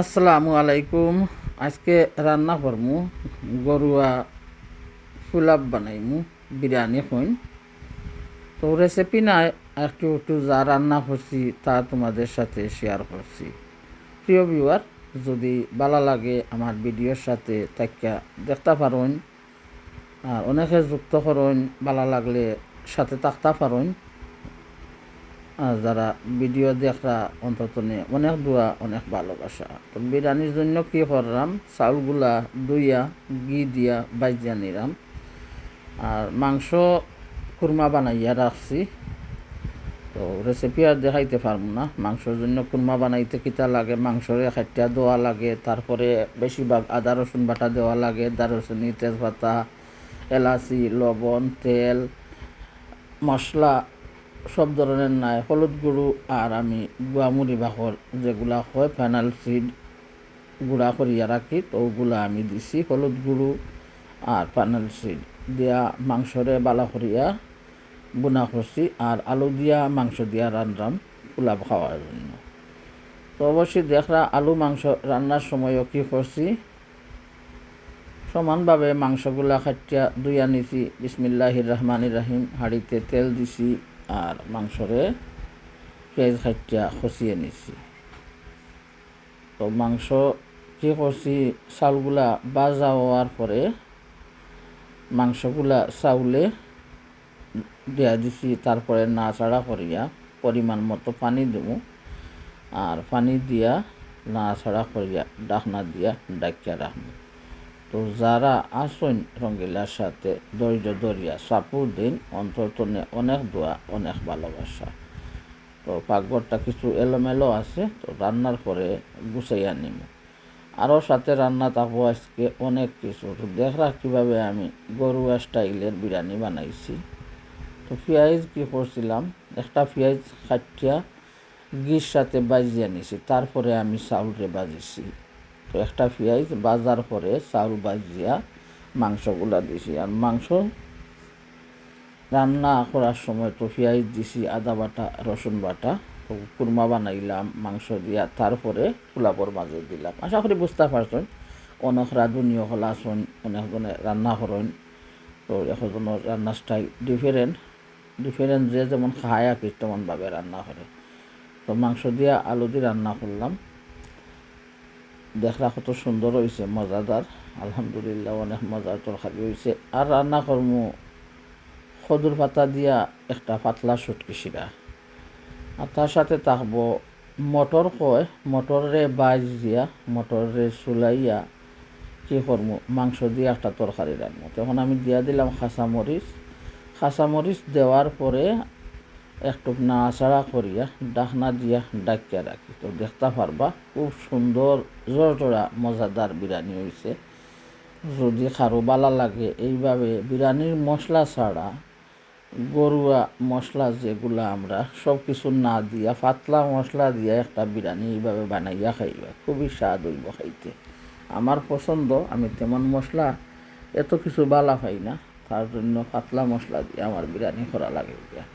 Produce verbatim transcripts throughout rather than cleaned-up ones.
আসসালামু আলাইকুম। আজকে রান্না করমু গরুয়া পোলাও বানাইমু, বিরিয়ানি কইন। তো রেসিপি নাই, একটু একটু যা রান্না করছি তা তোমাদের সাথে শেয়ার করছি। প্রিয় ভিউয়ার, যদি ভালা লাগে আমার ভিডিওর সাথে থাকিয়া দেখতা পারইন, আর অনেকে যুক্ত করইন, ভালা লাগলে সাথে থাকতা পারইন। আর যারা ভিডিও দেখরা অন্তত নে অনেক দোয়া, অনেক ভালোবাসা। তো বিরিয়ানির জন্য কি করলাম, চাউলগুলা ধুইয়া ঘি দিয়া ভাজিয়া নিলাম। আর মাংস কুরমা বানাইয়া রাখছি। তো রেসিপি আর দেখাইতে পারমু না। মাংসর জন্য কুরমা বানাইতে কিতা লাগে, মাংসরে কাটিয়া ধোয়া লাগে, তারপরে বেশিরভাগ আদা রসুন বাটা দেওয়া লাগে, দারুচিনি, তেজপাতা, এলাচি, লবণ, তেল, মশলা সব ধরনের নাই, হলুদ গুঁড়ো আর আমি গুয়ামুড়ি বাকর যেগুলা হয়, ফেনাইল সিড গুঁড়া করিয়া রাখি, তো ওগুলা আমি দিছি, হলুদ গুঁড়ো আর ফেনাইল সিড দিয়া মাংসরে ভালা করিয়া বুনা করছি, আর আলু দিয়া মাংস দিয়া রানরাম পোলাও খাওয়ার জন্য। তো অবশ্যই দেখরা আলু মাংস রান্নার সময়ও কি করছি, সমানভাবে মাংসগুলা কাটিয়া ধুইয়া নিছি। বিসমিল্লাহির রহমানির রহিম। হাঁড়িতে তেল দিছি আর মাংসরে পিয়াইজ কাটিয়া কষিয়ে নিছি। তো মাংস কি করছি, চাউলগুলা ভাজা হওয়ার পরে মাংসগুলা চাউলে দিয়া দিছি, তারপরে নাড়াচাড়া করিয়া পরিমাণ মতো পানি দিমু। আর পানি দিয়া নাড়াচাড়া করিয়া ঢাকনা দিয়া ঢাকিয়া রাখমু। তো যারা আছইন রঙ্গিলার সাথে ধৈর্য ধরিয়া support দিন, অন্তর তনে অনেক দোয়া, অনেক ভালোবাসা। তো পাকঘরটা কিছু এলোমেলো আছে, তো রান্নার পরে গুছাইয়া নিমু। আরও সাথে রান্না থাকবো আজকে অনেক কিছু। তো দেখরা কিভাবে আমি গরুয়া স্টাইলের বিরিয়ানি বানাইছি। তো পিয়াইজ কি করছিলাম, একটা পিয়াইজ কাটিয়া ঘির সাথে ভাজিয়া নিছি, তারপরে আমি চাউলরে ভাজিছি। তো একটা পিয়াইজ ভাজার পরে চাউল ভাজিয়া মাংসগুলা দিছি। আর মাংস রান্না করার সময় তো পিয়াইজ দিছি, আদা বাটা, রসুন বাটা, তো কুরমা বানাইলাম মাংস দিয়া, তারপরে পোলাওর মাঝে দিলাম। আশা করি বুঝতা পারছইন, অনেক রাঁধুনি অকল আছইন, অনেক জনে রান্না করইন, তো একজনর রান্নার স্টাইল ডিফারেন্ট, ডিফারেন্ট যে যেমন খায় আর কি তেমনভাবে রান্না করে। তো মাংস দিয়া আলু দি রান্না করলাম। দেখরা কত সুন্দর অইছে, মজাদার। আলহামদুলিল্লাহ, অনেক মজার তরকারি অইছে। আর রান্না করমু কদুর পাতা দিয়া একটা পাতলা শুটকি শিরা, আর তার সাথে থাকবো মটর কয়, মটররে ভাজিয়া, মটররে চুলাইয়া কি করমু, মাংস দিয়া একটা তরকারি রানমু। তখন আমি দিয়া দিলাম কাঁচামরিচ। কাঁচামরিচ দেওয়ার পরে একটু নাড়াচাড়া করিয়া ঢাকনা দিয়া ঢাকিয়া রাখি। তো দেখতা পারবা, খুব সুন্দর ঝরঝরা মজাদার বিরিয়ানি অইছে। যদি কারো ভালা লাগে এইভাবে বিরিয়ানির মশলা ছাড়া গরুয়া মশলা যেগুলা আমরা সব কিছু না দিয়া, পাতলা মশলা দিয়া একটা বিরিয়ানি এইভাবে বানাইয়া খাইবা, খুবই স্বাদ অইবো খাইতে। আমার পছন্দ, আমি তেমন মশলা এত কিছু ভালা পাই না, তার জন্য পাতলা মশলা দিয়া আমার বিরিয়ানি করা লাগে গিয়া,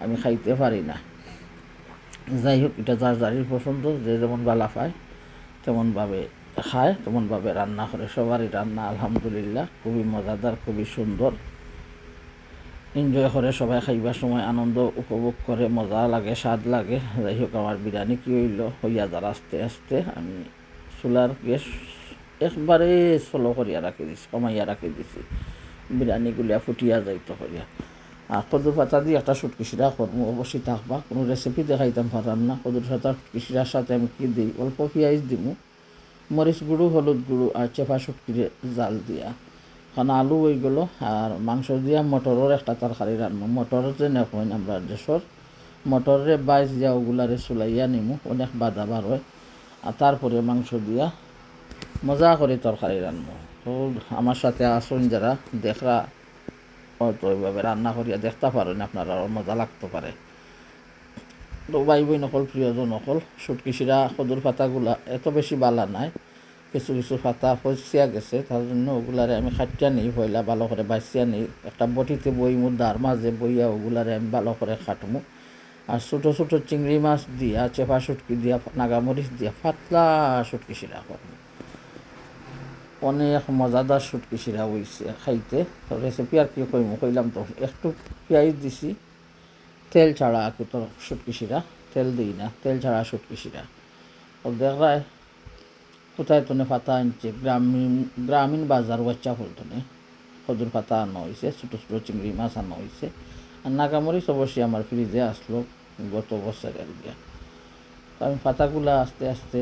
আমি খাইতে পারি না। যাই হোক, এটা যার যারই পছন্দ, যে যেমন ভালা পায় তেমনভাবে খায়, তেমনভাবে রান্না করে। সবারই রান্না আলহামদুলিল্লাহ খুবই মজাদার, খুবই সুন্দর। এনজয় করে সবাই, খাইবার সময় আনন্দ উপভোগ করে, মজা লাগে, স্বাদ লাগে। যাই হোক, আমার বিরিয়ানি কি অইলো, অইয়া যার আস্তে আস্তে আমি চুলার গ্যাস একবারে স্লো করিয়া রাখি দিছি, কমাইয়া রাখি দিছি, বিরিয়ানি গুলিয়া ফুটিয়া যাইতো করিয়া। আর কদু পাতা দি একটা শুটকি শিরা করমু, অবশ্যই থাকবা। কোনো রেসিপি দেখাইতাম পারলাম না। কদুর পাতা শুটকি শিরার সাথে আমি কি দিই, অল্প পিয়াইজ দিমু, মরিচ গুঁড়ো, হলুদ গুঁড়ো আর চেপা শুটকিরে জাল দিয়া। কারণ আলু অইগেলো, আর মাংস দিয়া মটরর একটা তরকারি রানমু। মটর যে নেকইন আমরা দেশর, মটররে ভাজিয়া ওগুলারে চুলাইয়া নিমু, অনেক বাদা বার অয়। আর তারপরে মাংস দিয়া মজা করি তরকারি রানমু। তো আমার সাথে আছইন যারা, দেখরা হয়তো ওইভাবে রান্না করিয়া দেখতা পারইন, আপনারারও মজা লাগতো পারে। তো ভাই বইন অকল, প্রিয়জন অকল, শুটকি শিরা কদুর পাতাগুলা এত বেশি বালা নায়, কিছু কিছু পাতা ফসিয়া গেছে, তার জন্য ওগুলারে আমি কাটিয়া নিই, পয়লা ভালো করে বাছিয়া নিই। একটা বটিতে বইমু, দার মাঝে বইয়া ওগুলারে আমি ভালো করে কাটমু। আর ছোটো ছোটো চিংড়ি মাছ দিয়া, চেপা শুটকি দিয়া, নাগামরিচ দিয়া পাতলা শুটকি শিরা করমু। অনেক মজাদার শুটকি শিরা অইছে খাইতে। তো recipe আর কি কইমু, কইলাম তো, একটু পিয়াইজ দিছি, তেল ছাড়া আর কি। তো শুটকি শিরা তেল দেই না, তেল ছাড়া শুটকি শিরা। তো দেখরায় কোথায় তনে পাতা আনছে, গ্রামীণ, গ্রামীণ বাজার ওয়াচ্চা ফুল তনে কদুর পাতা আনা অইছে, ছোটো ছোটো চিংড়ি মাছ আনা অইছে। আর নাগামরিচ অবশ্যই আমার ফ্রিজে আসলো গত বছরের গিয়া। তো আমি পাতাগুলা আস্তে আস্তে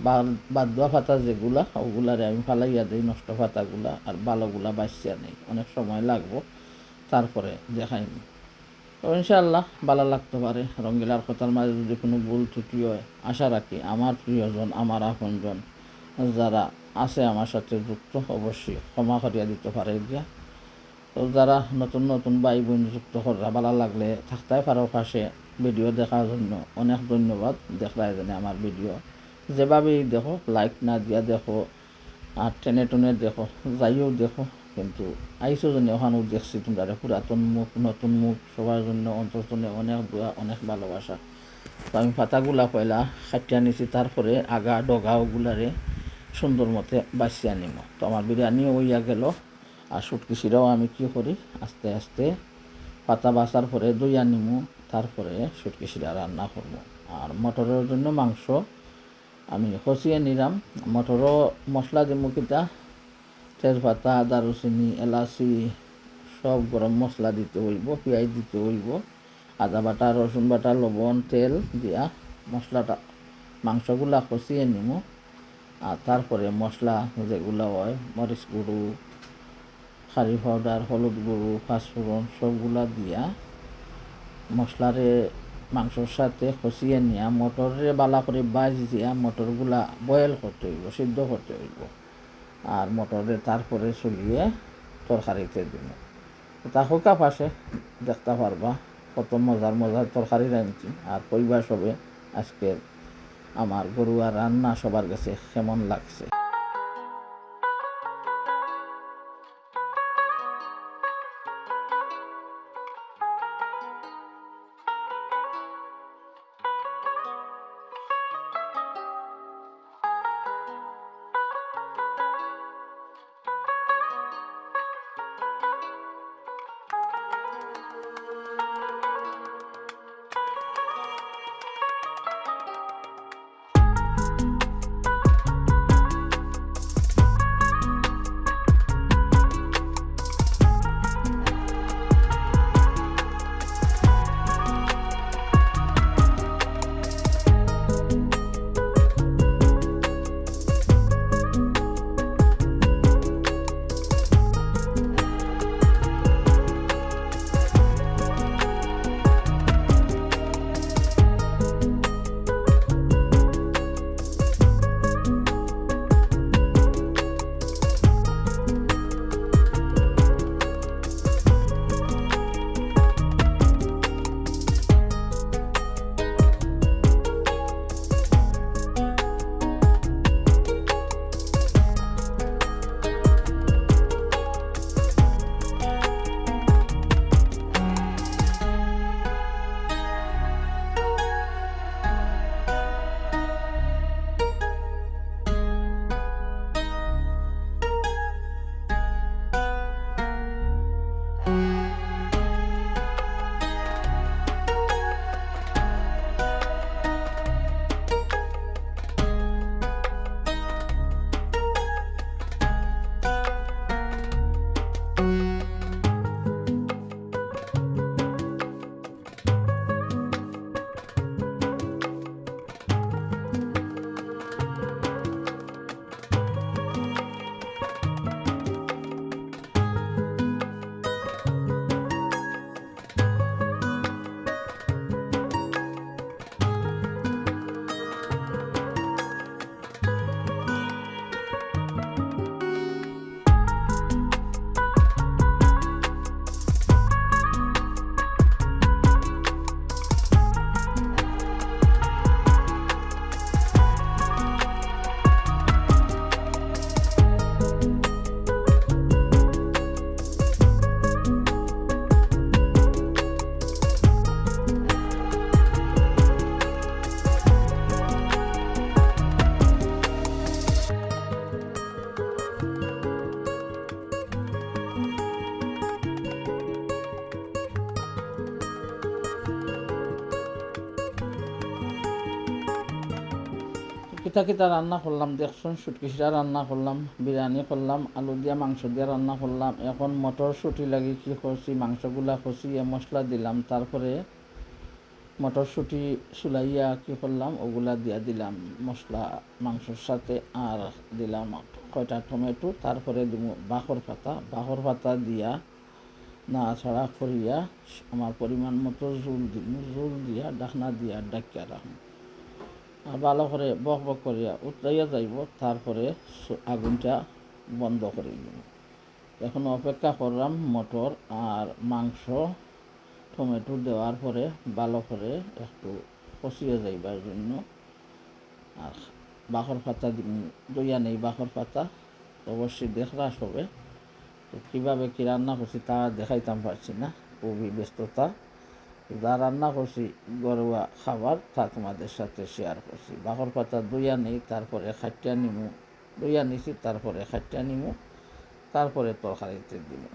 বাদ, বাদ দেওয়া পাতা যেগুলা, ওগুলারে আমি ফালাইয়া দেই, নষ্ট পাতাগুলা, আর ভালোগুলা বাছিয়া নেই, অনেক সময় লাগবো, তারপরে দেখাইনি। তো ইনশাআল্লাহ ভালা লাগতে পারে। রঙ্গিলার কথার মাঝে যদি কোনো ভুল ত্রুটি হয়, আশা রাখি আমার প্রিয়জন, আমার আপনজন যারা আছে আমার সাথে যুক্ত, অবশ্যই ক্ষমা করিয়া দিতে পারে গিয়া। তো যারা নতুন নতুন ভাই বোন যুক্ত কররা, ভালা লাগলে থাকতায় পারো পাশে ভিডিও দেখার জন্য, অনেক ধন্যবাদ। দেখরায় যেন আমার ভিডিও যেভাবেই দেখো, লাইক না দিয়া দেখো, আর টেনে টুনে দেখো, যাইও দেখো, কিন্তু আইসো জনে ওখানেও দেখছি তোমরারে, পুরাতন মুখ, নতুন মুখ, সবার জন্য অন্তর তনে অনেক দোয়া, অনেক ভালোবাসা। তো আমি পাতাগুলা পয়লা কাটিয়া নিছি, তারপরে আগা ডগা ওগুলারে সুন্দর মতে বাছিয়া নিমু। তো আমার বিরিয়ানিও অইয়া গেল। আর শুটকি শিরাও আমি কি করি, আস্তে আস্তে পাতা বাছার পরে ধুইয়া নিমু, তারপরে শুটকি শিরা রান্না করমু। আর মটরের জন্য মাংস আমি কষিয়ে নিলাম। মটরও মশলা দিমু কিতা, তেজপাতা, দারুচিনি, এলাচি, সব গরম মশলা দিতে অইবো, পিয়াইজ দিতে অইবো, আদা বাটা, রসুন বাটা, লবণ, তেল দিয়া মশলাটা, মাংসগুলা কষিয়ে নিমু। আর তারপরে মশলা যেগুলা হয়, মরিচ গুঁড়ো, কারি পাউডার, হলুদ গুঁড়ো, পাঁচফোড়ন সবগুলা দিয়া মশলারে মাংসর সাথে কষিয়ে নিয়া মটররে বালা করি বাজিয়া মটরগুলা বয়েল করতে অইবো, সিদ্ধ করতে অইবো। আর মটররে তারপরে চুলিয়ে তরকারিতে দিমু। তা হোকা পাশে দেখতা পারবা কত মজার মজার তরকারি রাঁধছি। আর কইবা সবে আজকের আমার ঘরুয়া রান্না সবার গেছে কেমন লাগছে। কিতা কিতা রান্না করলাম দেখছইন, শুটকি শিরা রান্না করলাম, বিরিয়ানি করলাম, আলু দিয়া মাংস দিয়া রান্না করলাম। এখন মটরশুটি লাগি কি করছি, মাংসগুলা কষিয়া মশলা দিলাম, তারপরে মটরশুটি সুলাইয়া কি করলাম, ওগুলা দিয়া দিলাম মশলা মাংসর সাথে, আর দিলাম কয়টা টমেটো, তারপরে দিমু বাখর পাতা। বাখর পাতা দিয়া নাড়াচাড়া করিয়া আমার পরিমাণ মতো জুল দিমু, জুল দিয়া ঢাকনা দিয়া ঢাকিয়া রাখমু। আর ভালো করে বক বক করিয়া উতলাইয়া যাইব, তারপরে স-, আগুনটা বন্ধ করি দিমু। এখন অপেক্ষা করলাম মটর আর মাংস, টমেটো দেওয়ার পরে ভালো করে একটু কষিয়ে যাইবার জন্য। আর বাখর পাতা দি-, ধইয়া নেই বাখর পাতা, অবশ্যই দেখরা সবে। তো কীভাবে কী রান্না করছি তা দেখাইতাম পারছি না, খুবই ব্যস্ততা। তো যা রান্না করছি ঘরোয়া খাবার, তা তোমাদের সাথে শেয়ার করছি। বাখর পাতা ধইয়া নেই, তারপরে খাটিয়া নিমু, ধইয়া নিছি, তারপরে খাটিয়া নিমু, তারপরে তরকারিতে দিমু।